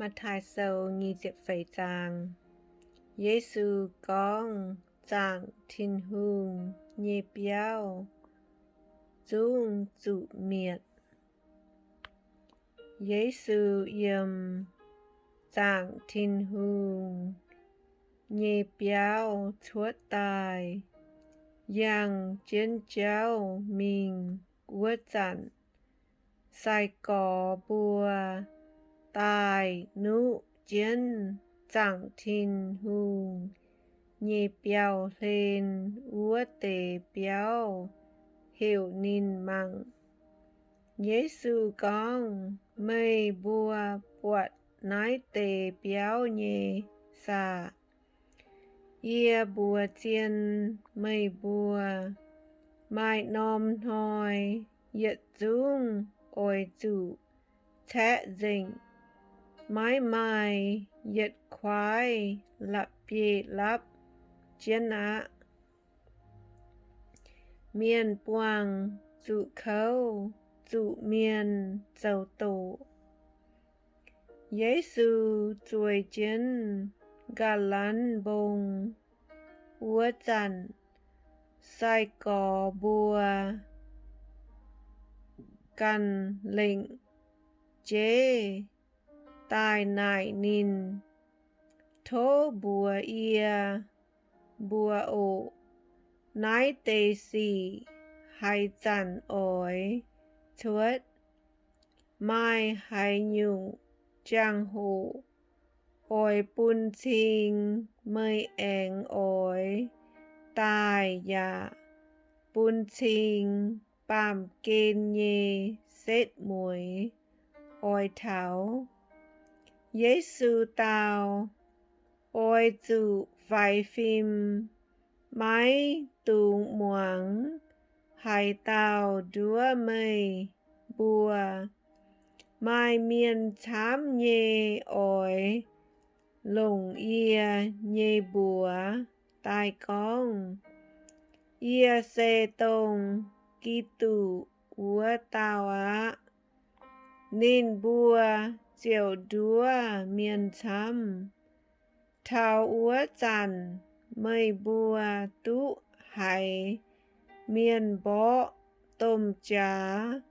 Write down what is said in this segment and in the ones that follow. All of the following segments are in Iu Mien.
Matv^taai Sou nyic ziepc feix zaang. Yesu gorngv zaangc Tin-Hungh nyei biauv zungv zuqc mietc. Yesu yiem zaangc Tin-Hungh nyei biauv cuotv daaih, yangh jienv jauv mingh wuov zanc, sai-gorx mbuo daaih nuqv jienv zaangc Tin-Hungh nyei biauv-hlen wuov deix biauv heuc ninh mangc. Yesu gorngv, Meih mbuo buatc naaiv deix biauv nyei saah? Yie mbuox zien meih mbuo, maaih norm hnoi yietc zungv oix zuqc caeqv nzengc, maiv maaih yietc kuaaiv la'bieiv-lapv jienv aqv. Mienh buangh zuqc kouv, zuqc mienh zoux doqc. Yesu zueih jienv Ga'lanv Mbong wuov zanc, sai-gorx mbuo ganh lengc jeiv daaih naaic ninh, Tov mbuox yie mbuo oc. Naaiv deix sic haaix zanc oix cuotv? Maaih haaix nyungc jangx-hoc oix bun cing meih aengx oix daaih yaac bun cing baamh gen nyei setv mueiz oix taux? Yesu dau, Oix zuqc faix fim, maiv dungx muangx haaix dauh nduov meih mbuo. Maaih mienh camv nyei oix longc yie nyei mbuox daaih gorngv, Yie se dongh Giduc wuov dauh aqv. Ninh mbuo ziouc nduov mienh camv. Taux wuov zanc meih mbuo duqv haiz mienh mborqv domh jaax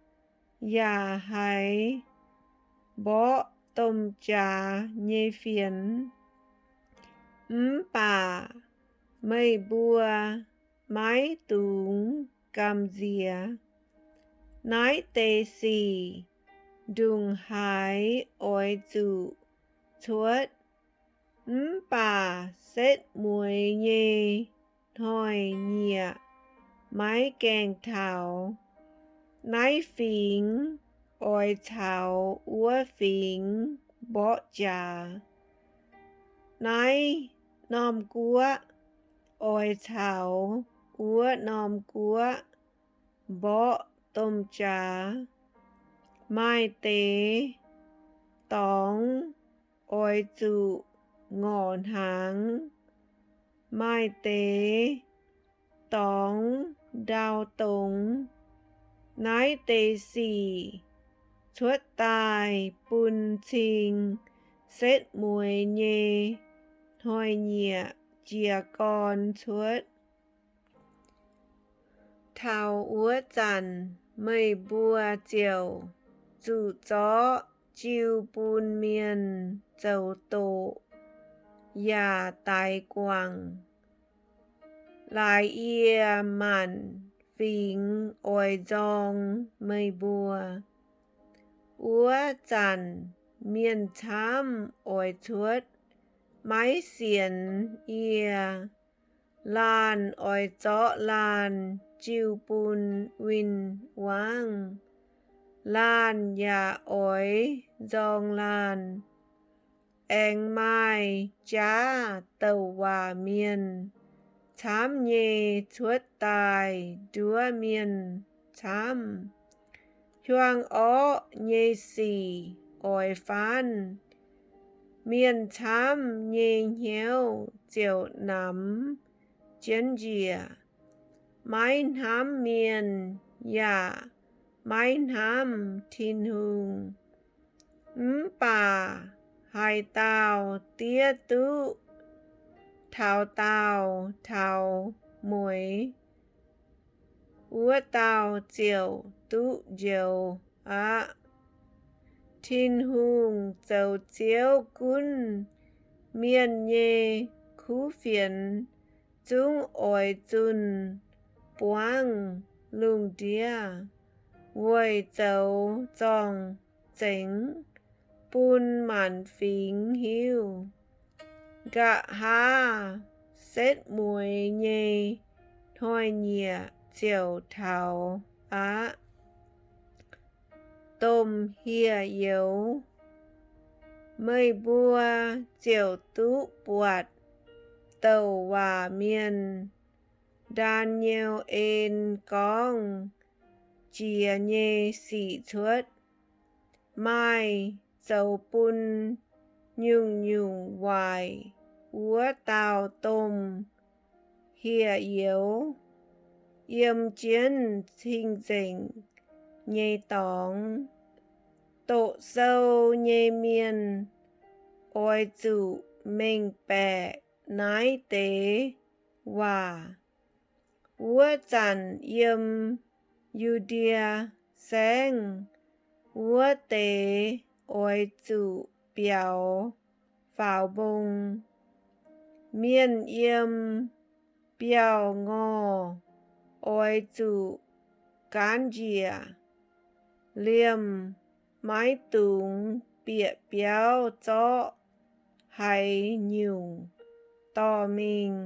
yaac haiz mborqv domh jaax nyei fienx. Mv baac meih mbuo maiv dungx gamh nziex. Naaiv deix sic ndongc haaix oix zuqc cuotv, mv baac setv mueiz nyei hnoi-nyieqc maiv gaengh taux. Naaiv fingx oix caux wuov fingx mborqv jaax. Naaiv norm guoqv oix caux wuov norm guoqv mborqv domh jaax. Maaih deix dorngx oix zuqc ngorc hnaangx, maaih deix dorngx ndau dongz. Naaiv deix sic cuotv daaih bun cing setv mueiz nyei hnoi-nyieqc jiez gorn cuotv. Taux wuov zanc meih mbuo ziouc zuqc zorqv jiu bun mienh zoux doqc yaac daix guangc. Laaix yie maanc fingx oix nzorng meih mbuo. Wuov zanc mienh camv oix cuotv, maiv sienx yie. Laanh oix zorqv laanh jiu bun win-wangv. Laanh yaac oix nzorng laanh. Aengx maaih jaav douc waac mienh camv nyei cuotv daaih nduov mienh camv. Hiuang orqv nyei sic oix faanv. Mienh camv nyei hnyouv ziouc namx jienv njiec, maiv hnamv mienh yaac maiv hnamv Tin-Hungh. Mv baac haaix dauh diev duqv taux daauh taux mueiz, wuov dauh ziouc duqv njoux aqv. Tin-Hungh zoux Ziouv gunv mienh nyei kuv fienx zungv oix zunh buangv lungh ndiev weic zoux zorng-zengx bun maanc fingx hiuv. Nqa'haav setv mueiz nyei hnoi-nyieqc ziouc taux aqv. Domh Hieh Youz. Meih mbuo ziouc duqv buatc douc waac mienh, Ndaa^ni^en, gorngv jiex nyei sic cuotv. Maaih zoux bun nyungc-nyungc waaic wuov dauh domh hieh youz yiem jienv cing-nzengc nyei dorngx. Doqc sou nyei mienh oix zuqc mengh baeqc naaiv deix waac. Wuov zanc yiem Yu^ndie Saengv wuov deix oix zuqc biaux faaux mbong. Mienh yiem biauv-ngorh oix zuqc gaanv njiec, liemh maiv dungx bieqc biauv zorqv haaix nyungc dorh mingh.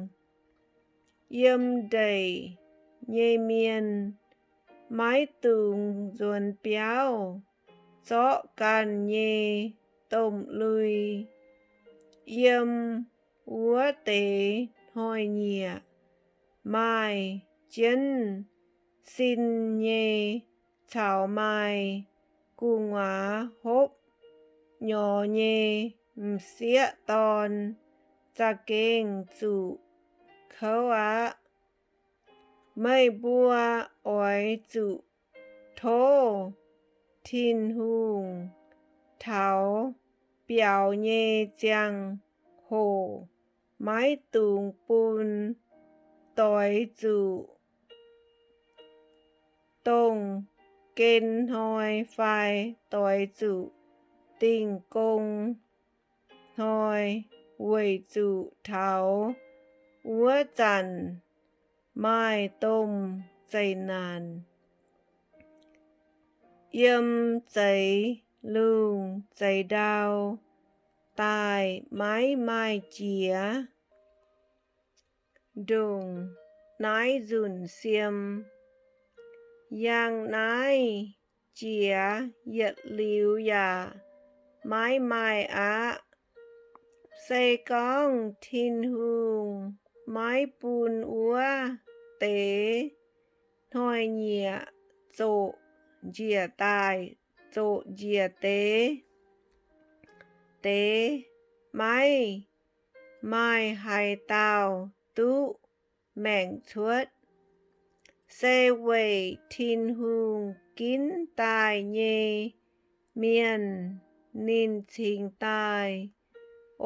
Yiem ndeic nyei mienh maiv dungx nzuonx biauv zorqv ganh nyei domh lui. Yiem wuov deix hnoi-nyieqc maaih jienv sin nyei caux maaih gu'nguaaz hopv nyorx nyei m'sieqv dorn za'gengh zuqc kouv aqv. Meih mbuo oix zuqc tov Tin-Hungh taux biaux nyei ziangh hoc maiv dungx bun doix zuqc dongh gen hnoi fai doix zuqc dingh gong hnoi, weic zuqc taux wuov zanc maaih domh zeqc naanc. Yiem zeix lungh zeix ndau daaih maiv maaih jiex ndongc naaiv nzunc siem. Yangh naaiv jiex yietc liuz yaac maiv maaih aqv. Se gorngv Tin-Hungh maiv bun wuov deix hnoi-nyieqc zoqc njiec daaih zoqc njiec deix, deix maiv maaih haaix dauh duqv maengc cuotv. Se weic Tin-Hungh ginv daaih nyei mienh ninh cingx daaih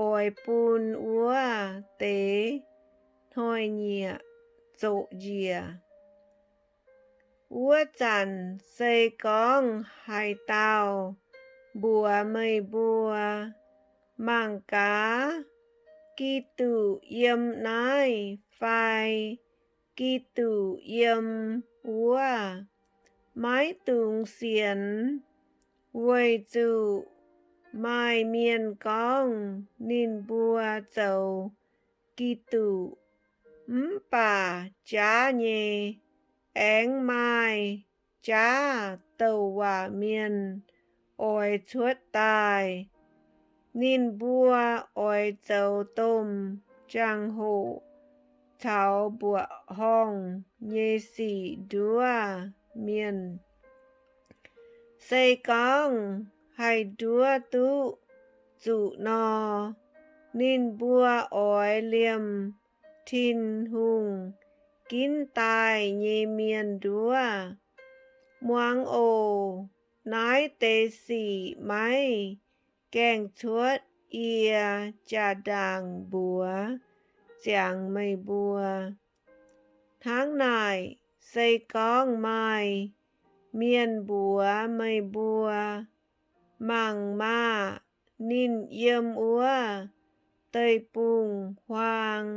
oix bun wuov deix hnoi-nyieqc zoqc njiec. Wuov zanc se gorngv haaix dauh mbuox meih mbuo, Mangc gaax, Giduc yiem naaiv fai Giduc yiem wuov, maiv dungx sienx, weic zuqc maaih mienh gorngv ninh mbuo zoux Giduc, mv baac jaav nyei. Aengx maaih jaav douc waac mienh oix cuotv daaih. Ninh mbuo oix zoux domh jangx-hoc caux mbuoqc horngh nyei sic nduov mienh. Se gorngv haih nduov duqv zuqc nor, ninh mbuo oix liemh Tin-Hungh ginv daaih nyei mienh nduov. Muangx oc. Naaiv deix sic maiv gaengh cuotv yie jaa-ndaangc mbuox ziangx meih mbuo. Hnangv naaic, se gorngv maaih mienh mbuox meih mbuo, Mangc maah! Ninh yiem wuov deic-bung-huaang,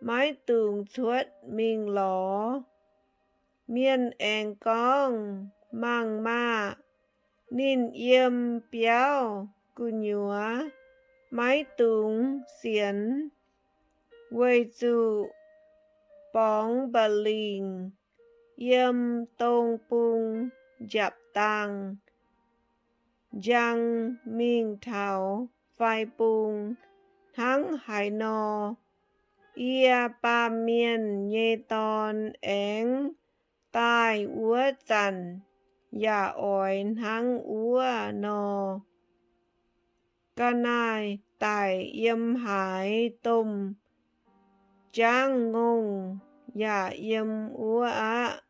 maiv dungx cuotv mingh lorz. Mienh aengx gorngv, Mangc maah! Ninh yiem biauv gu'nyuoz, maiv dungx sienx, weic zuqc borngz mba'lingc yiem dong bung njapc dangh njang mingh taux fai bung. Hnangv haaix nor, yie, Baamh Mienh nyei Dorn, aengx daaih wuov zanc yaac oix hnangv wuov nor. Ga'naaiv-daic yiem haaix, domh jaangv ngongh yaac yiem wuov aqv.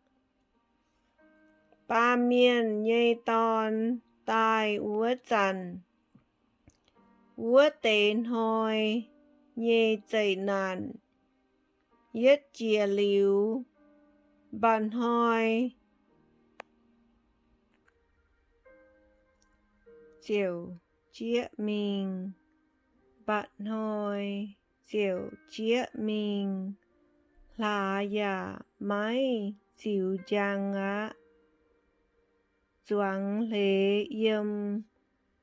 Baamh Mienh nyei Dorn daaih wuov zanc, wuov deix hnoi nyei zeqc naanc yietv jiex liuz, mba'hnoi ziouc jieqv mingh. Mba'hnoi ziouc jieqv mingh, hlaax yaac maiv ziux njang aqv. Zuangx hleix yiem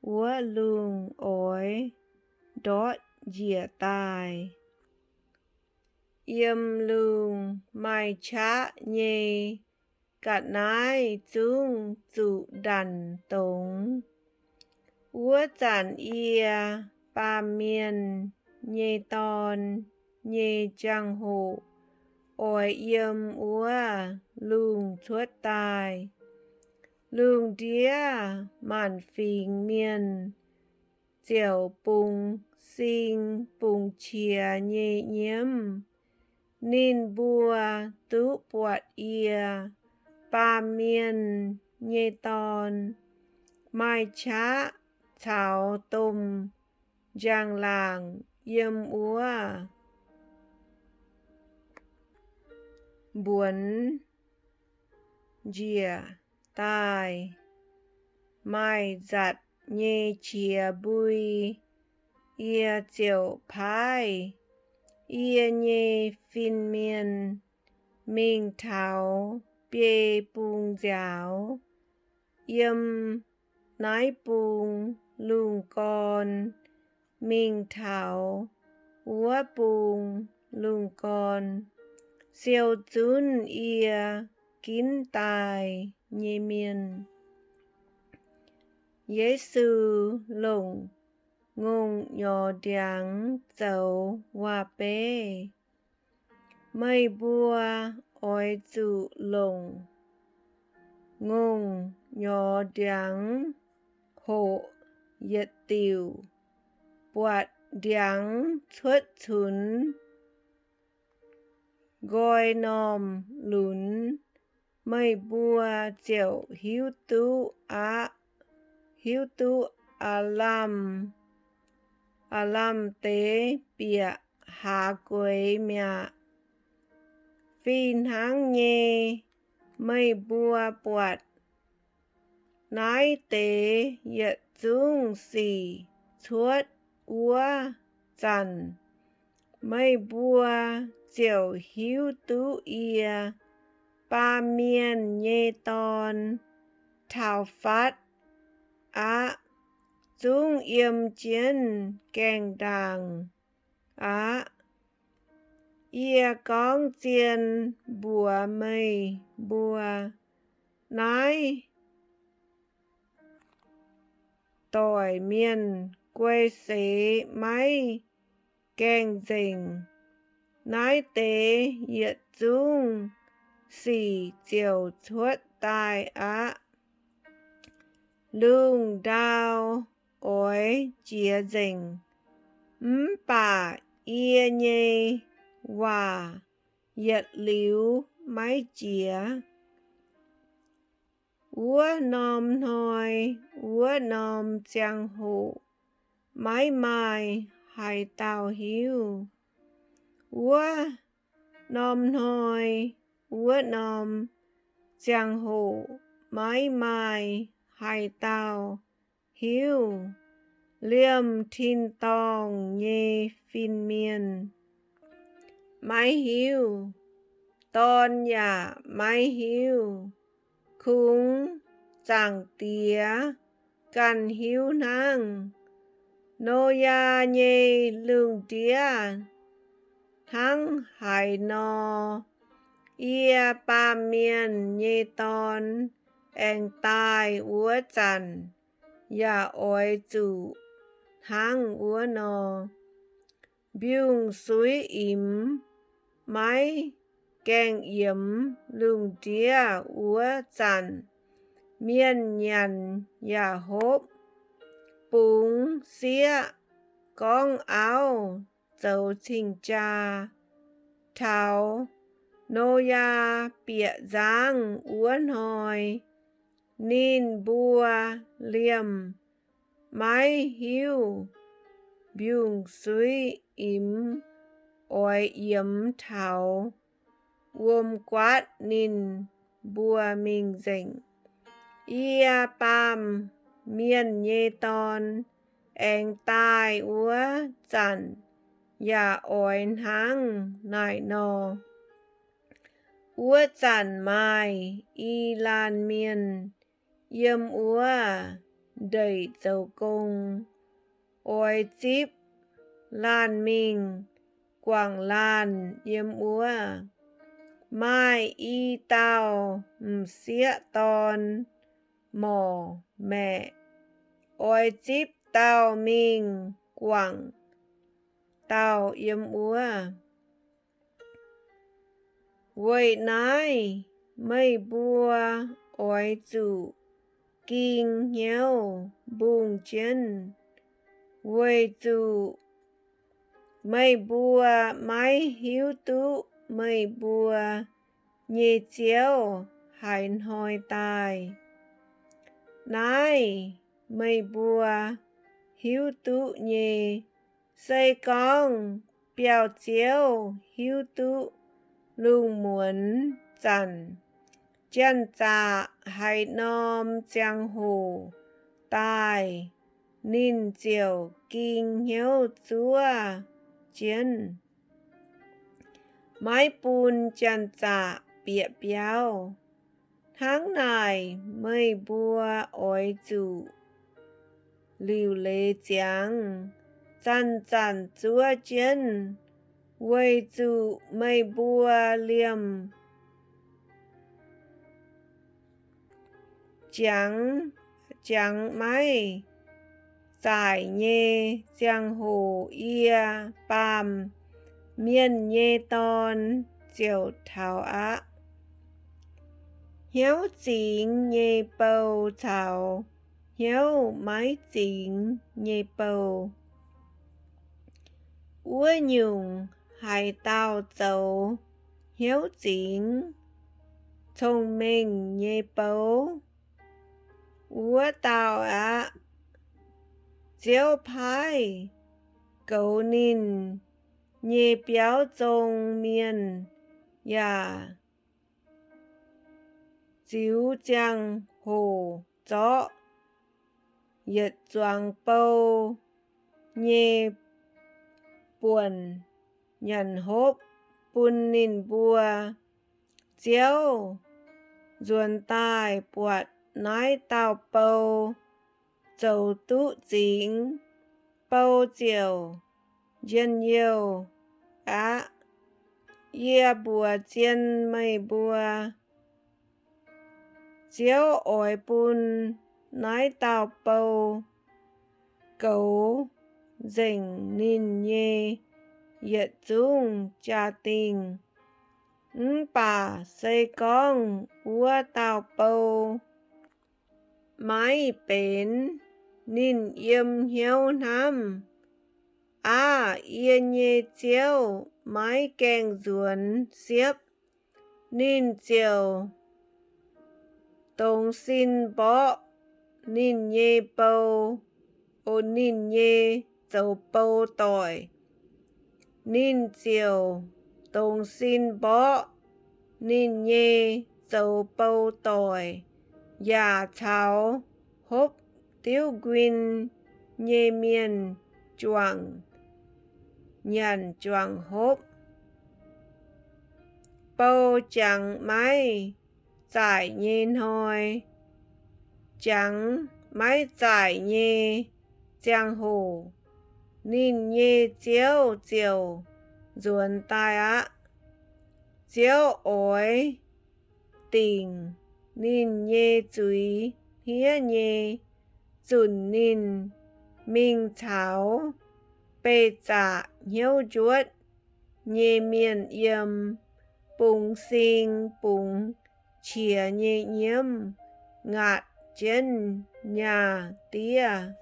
wuov lungh oix ndortv njiec daaih. Yiem lungh maaih qaqv nyei ga'naaiv zungv zuqc ndanc dongz. Wuov zanc yie, Baamh Mienh nyei Dorn, nyei ziangh hoc oix yiem wuov lungh cuotv daaih. Lungh ndiev maanc fingx mienh ziouc bungx sing bungx qiex nyei nyiemv. Ninh mbuo duqv buatc yie, Baamh Mienh nyei Dorn, maaih qaqv caux domh njang-laangc yiem wuov mbuonx njiec daaih. Maaih nzatc nyei qiex mbui, yie ziouc paaiv yie nyei fin-mienh mingh taux biei bung nziaaux, yiem naaiv bung lungh gorn mingh taux wuov bung lungh gorn, siou zunv yie ginv daaih nyei mienh. Yesu Longc Ngongh Nyorx Ndiangx Zoux Waac-Beiv. Meih mbuo oix zuqc longc ngongh nyorx ndiangx hoqc yietc diuc, buatc ndiangx cuotv cunx nqoi normh lunx, meih mbuo ziouc hiuv duqv aqv, hiuv duqv aav lamh, aav lamh deix bieqc haaz gueix mi'aqv. Fih hnangv nyei, meih mbuo buatc naaiv deix yietc zungv sic cuotv wuov zanc, meih mbuo ziouc hiuv duqv yie, Baamh Mienh nyei Dorn, taux fatv aqv, zungv yiem jienv gaengh ndaangc aqv. Yie gorngv zien mbuox meih mbuo, naaiv doic mienh guei seix maiv gaengh nzengc, naaiv deix yietc zungv sic ziouc cuotv daaih aqv. Lungh ndau oix jiex nzengc, mv baac yie nyei waac yietc liuz maiv jiex. Wuov norm hnoi, wuov norm ziangh hoc, maiv maaih haaix dauh hiuv. Wuov norm hnoi, wuov norm ziangh hoc maiv maaih haaix dauh hiuv. Liemh tin-dorngh nyei fin-mienh maiv hiuv, dorn yaac maiv hiuv, kungx Zaangc Diex ganh hiuv hnangv. Noyaa nyei lungh ndiev hnangv haaix nor, yie, Baamh Mienh nyei Dorn, aengx daaih wuov zanc yaac oix zuqc hnangv wuov nor. Mbiungc-suiv imx maiv gaengh yiemx lungh ndiev wuov zanc, mienh nyanc yaac hopv, bungx sieqv, gorngv auv, zoux cing-jaa. Taux Noyaa bieqc nzangv wuov hnoi, ninh mbuo liemh maiv hiuv mbiungc-suiv imx oix yiemx taux wuom-guaatv ninh mbuo mingh nzengc. Yie, Baamh Mienh nyei Dorn, aengx daaih wuov zanc yaac oix hnangv naaic nor. Wuov zanc maaih i laanh mienh yiem wuov ndeic zoux gong, oix zipv laanh mingh guangc laanh yiem wuov. Maaih i dauh m'sieqv dorn morc maeqc, oix zipv dauh mingh guangc dauh yiem wuov. Weic naaiv meih mbuo oix zuqc ging hnyouv mbungh jienv, weic zuqc meih mbuo maiv hiuv duqv meih mbuo nyei Ziouv haaix hnoi daaih. Naaiv meih mbuo hiuv duqv nyei. Se gorngv biauv-ziouv hiuv duqv lungh muonz zanc, janx-zaqc haaix norm ziangh hoc daaih, ninh ziouc ging hnyouv zuov jienv, maiv bun janx-zaqc bieqc biauv. Hnangv naaic meih mbuo oix zuqc liuc leiz ziangx, zanc-zanc zuov jienv, weic zuqc meih mbuo liemh jangx, jangx maiv zaaic nyei ziangh hoc yie, Baamh Mienh nyei Dorn, ziouc taux aqv. Hnyouv zingx nyei bou caux hnyouv maiv zingx nyei bou. Wuov nyungc, haaix dauh zoux hnyouv zingx cong-mengh nyei bou, wuov dauh aqv. Ziouv paaiv goux ninh nyei biauv zong mienh yaac ziux ziangh hoc zorqv yietc zuangx bou nyei buonc nyanc hopv bun ninh mbuo. Ziouv nzuonx daaih buatc naaiv dauh bou zoux duqv zingx, bou ziouc njien-youh aqv. Yie mbuox zien meih mbuo, Ziouv oix bun naaiv dauh bou goux nzengc ninh nyei yietc zungv jaa-dingh. Mv baac se gorngv wuov dauh bou maiv benx, ninh yiem hnyouv hnamv, Aav, yie nyei Ziouv maiv gaengh nzuonx siepv, ninh ziouc dongz sin mborqv ninh nyei bou, o, ninh nyei zoux bou doic, ninh ziouc dongz sin mborqv ninh nyei zoux bou doic, yaac caux hopv diuv nquin nyei mienh juangc nyanc juangc hopv. Bou jangx maiv zaaic nyei hnoi, jangx maiv zaaic nyei ziangh hoc, ninh nyei ziouv ziouc nzuonx daaih aqv. Ziouv oix dingc ninh nyei zuiz hniev nyei, zunc ninh mingh caux beih zaqc hnyouv njuotv nyei mienh yiem Bungx Sing bungx qiex nyei nyiemv ngaatc jienv nyaah diev.